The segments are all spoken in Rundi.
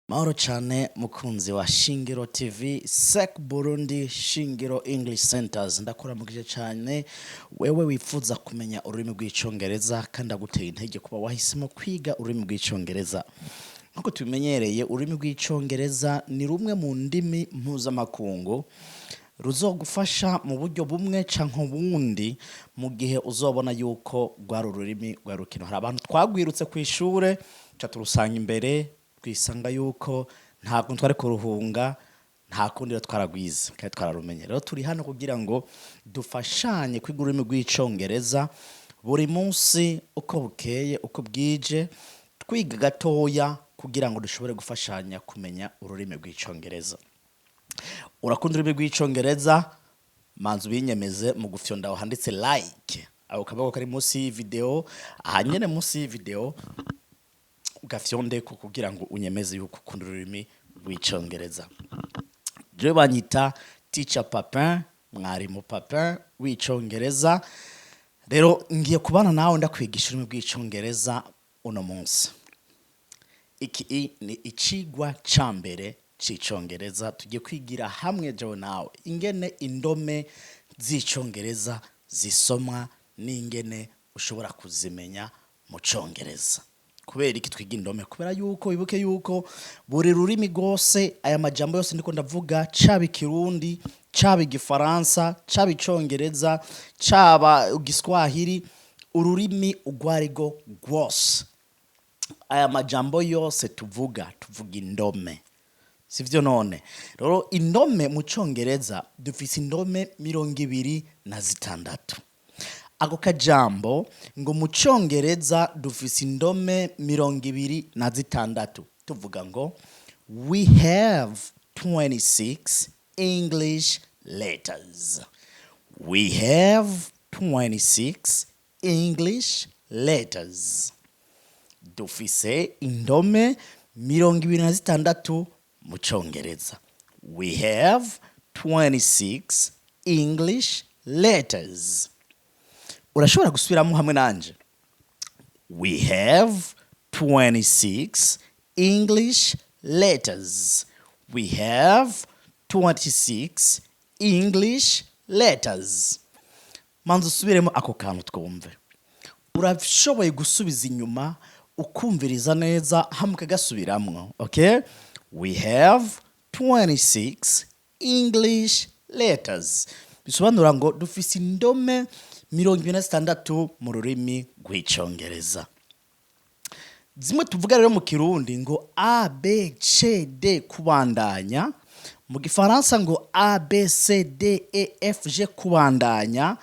Mahoro cane mukunzi wa Shingiro TV, SEC Burundi, Shingiro English Centers. Ndakuramukije cane wewe wifuza kumenya ururimi rw'Icongereza, kandi aguteye intege kuba wahisemo kwiga ururimi rw'Icongereza. Nkuko tubimenyereye, ururimi rw'Icongereza ni rumwe mu ndimi mpuzamakungu ruzogufasha mu buryo bumwe canke ubundi mu gihe uzobona yuko rwari ururimi rwa rukino. Hari abantu twagwirutse kw'ishure, ca turusanga imbere, twisanga yuko nta kuntu twari kuruhunga, nta kundi rero, twaragwize kandi twararumenye. Rero turi hano kugira ngo dufashanye kwiga ururimi rw'Icongereza buri munsi, uko bukeye uko bwije, twiga gatoya kugira ngo dushobore gufashanya kumenya ururimi rw'Icongereza. Urakunda ururimi rw'Icongereza? Manza ubinyemeze mu gufyonda aho handitse "like", aho kaboko kari munsi y'ivideo, aha nyene munsi y'ivideo, ugafyondeko kugira ngo unyemeze yuko ukunda ururimi rw'Icongereza. Jewe banyita Teacher Papin, mwarimu Papin w'Icongereza. Rero ngiye kubana nawe ndakwigisha ururimi rw'Icongereza uno munsi. Iki ni icigwa ca mbere c'Icongereza. Tugiye kwigira hamwe jewe nawe ingene indome z'Icongereza zisomwa n'ingene ushobora kuzimenya mu Congereza. Kubera iki twiga indome? Kubera yuko wibuke yuko buri rurimi rwose, aya majambo yose ndiko ndavuga, caba Ikirundi, caba Igifaransa, caba Icongereza, caba Igiswahili, ururimi urwo arirwo rwose, aya majambo yose tuvuga, tuvuga indome, sivyo? None rero indome mu Congereza, dufise indome 26. Ako kajambo ngo mu Congereza dufise indome 26, tuvuga ngo "We have 26 English letters." We have 26 English letters. Dufise indome 26 mu Congereza. We have 26 English letters. Urashobora gusubiramo hamwe nanje: We have 26 English letters. We have 26 English letters. Manza usubiremo ako kantu twumve. Urashoboye gusubiza inyuma ukumviriza neza hamwe ukagasubiramwo. Okay, we have 26 English letters bisobanura ngo dufise indome 26 mu rurimi rw'Icongereza. Zimwe tuvuga rero mu Kirundi ngo A B C D kubandanya, mu Gifaransa ngo A B C D E F G kubandanya,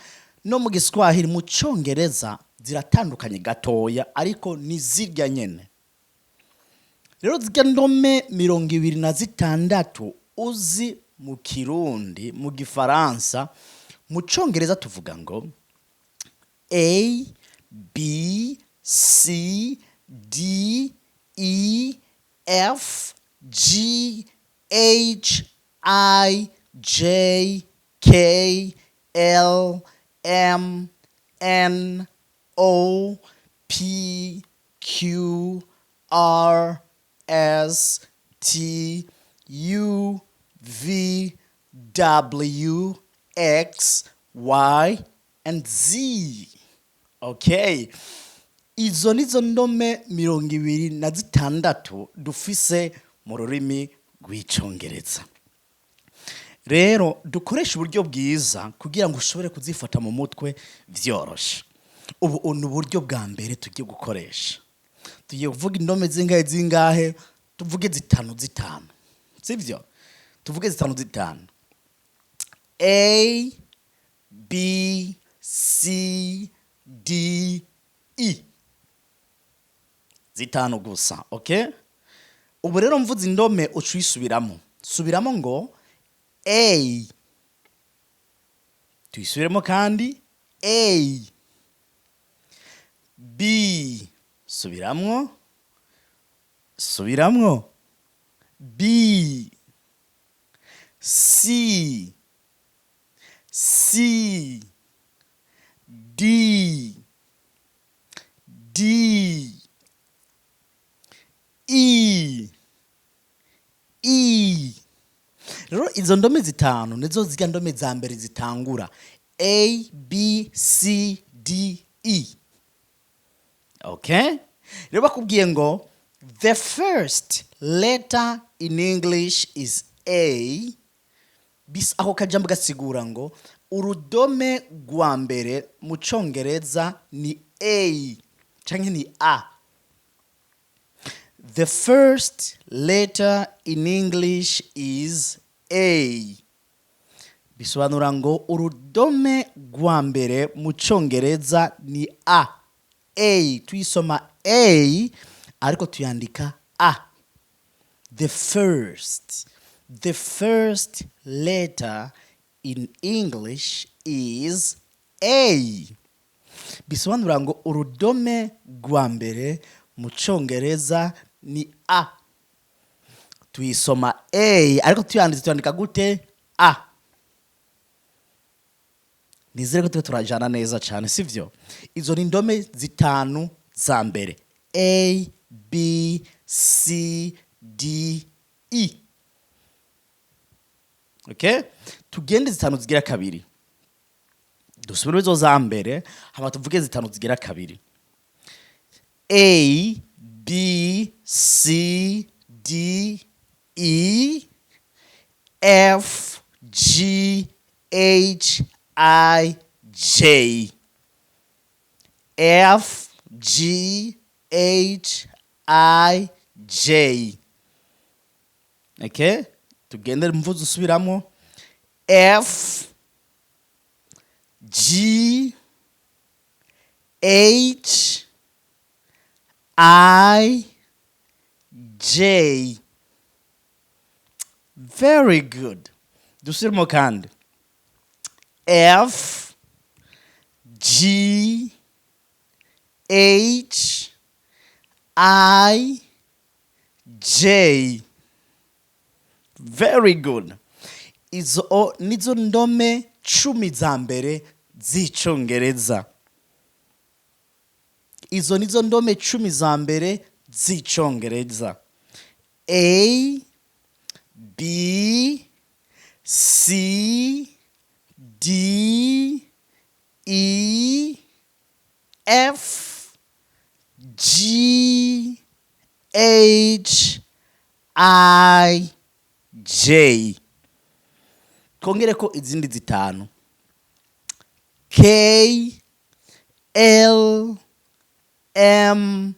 no mu Giswahili, mu Congereza ziratandukanye gatoya, ariko ni zirya nyene. Rero zirya ndome 26 uzi mu Kirundi, mu Gifaransa, mu Congereza tuvuga ngo A B C D E F G H I J K L M N O P Q R S T U V W X Y and Z. Okay, izo nizo ndome 26 dufise mu rurimi rw'Icongereza. Rero dukoresha uburyo bwiza kugira ngo ushobore kuzifata mu mutwe vyoroshe. Ubu ni uburyo bwa mbere tugiye gukoresha. Tugiye kuvuga indome zingahe zingahe? Tuvuge zitanu zitanu, sivyo? Tuvuge zitanu zitanu: A B C D E, zitanu gusa. Okay, ubu rero mvuze indome, uca uyisubiramo. Subiramo ngo A. Tuyisubiremo kandi: A B. Subiramwo, subiramwo: B C C D D E. E. Rero izo ndome zitanu nizo zirya ndome za mbere zitangura A, B, C, D, E. Okay, rero bakubwiye ngo "The first letter in English is A", ako kajambo gasigura ngo urudome rwa mbere mu Congereza ni A canke ni A. "The first letter in English is A" bisobanura ngo urudome rwa mbere mu Congereza ni A. A tuyisoma A, ariko tuyandika A. The first letter in English is A" bisobanura ngo urudome rwa mbere mu Congereza ni A. Tuyisoma A, ariko tuyanditse tuyandika gute? A. Nizere ko turiko turajana neza cyane, sivyo? Izo ni indome zitanu za mbere: A, B, C, D, E. Okay, tugende zitanu zigira kabiri. Dusubire izo za mbere, hama tuvuge zitanu zigira kabiri: A, B, C, D, E, F, G, H, I, J. F, G, H, I, J. Okay, tugende mvuze usubiramo: F, G, H, I, J. Very good. Dusubiremo kandi: F, G, H, I, J. Very good. Izo nizo ndome 10 za mbere z'Icongereza. Izo nizo ndome 10 za mbere z'Icongereza: A, B, C, D, E, F, G, H, I, J. Twongere ko izindi zitanu: K, L, M,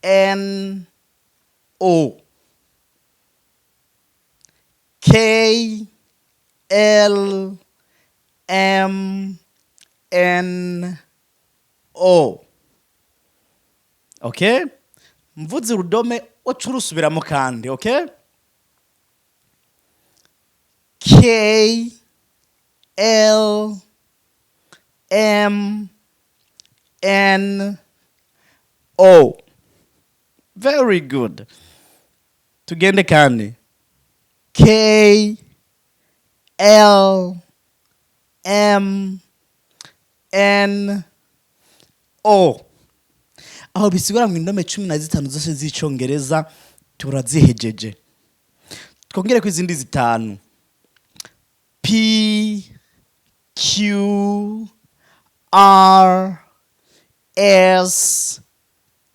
N, O. K, L, M, N, O. Okay, mvuze urudome uca urusubiramo kandi. Okay, K, L, M, N, O. Very good. Tugende kandi: K, L, M, N, O. Aho bisigura ngo indome 15 zose z'Icongereza turazihejeje. Twongere ko izindi zitanu: P, Q, R, S,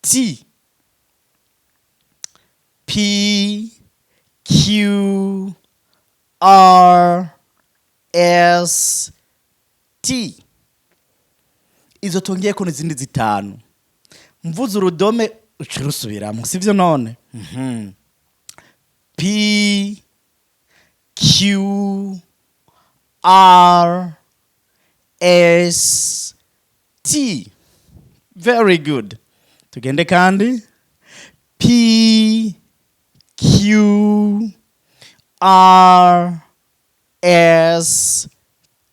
T. P, Q, R, S, T. Izo tongeye ko n'izindi zitanu. Mvuze urudome uca urusubiramo, sivyo none? P, Q, R, S, T. Very good. Tugende kandi: P, Q, R, S,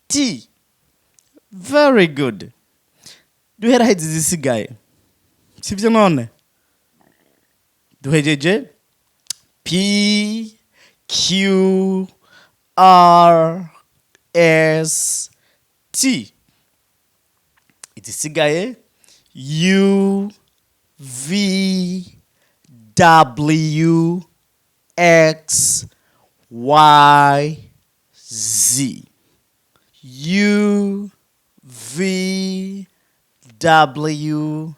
T. Very good. Duhera hezi zisigaye, sivyo none? Duhejeje P, Q, R, S, T. Izisigaye: U, V, W, X, Y, Z. U, V, W,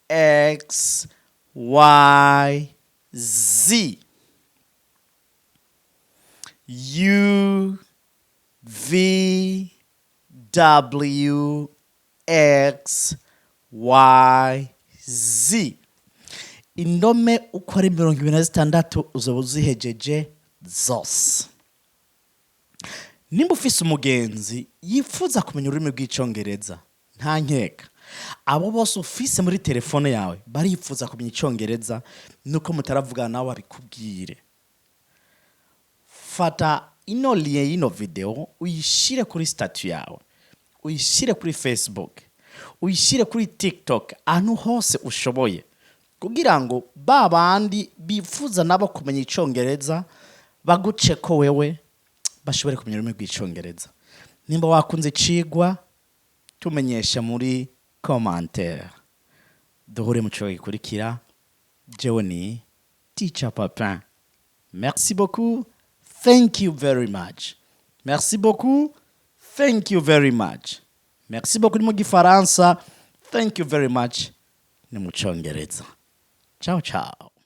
X, Y, Z. U, V, W, X, Y, Z. Indome uko ari 26 uzoba uzihejeje zose. Nimba ufise umugenzi yifuza kumenya ururimi rw'Icongereza, nta nkeka abo bose ufise muri telefone yawe barifuza kumenya Icongereza, nuko mutaravugana nawe babikubwire. Fata ino lien y'ino video, uyishire kuri statut yawe, uyishire kuri Facebook, uyishire kuri TikTok, ahantu hose ushoboye, kugira ngo ba bandi bifuza nabo kumenya Icongereza baguce ko wewe bashobore kumenya ururimi rw'Icongereza. Nimba wakunze icigwa, tumenyesha muri commentaire. Duhure mu cigwa gikurikira. Jewe ni Teacher Papin. Merci beaucoup, thank you very much. Merci beaucoup, thank you very much. Merci beaucoup ni mu Gifaransa, thank you very much ni mu Congereza. Ciao ciao.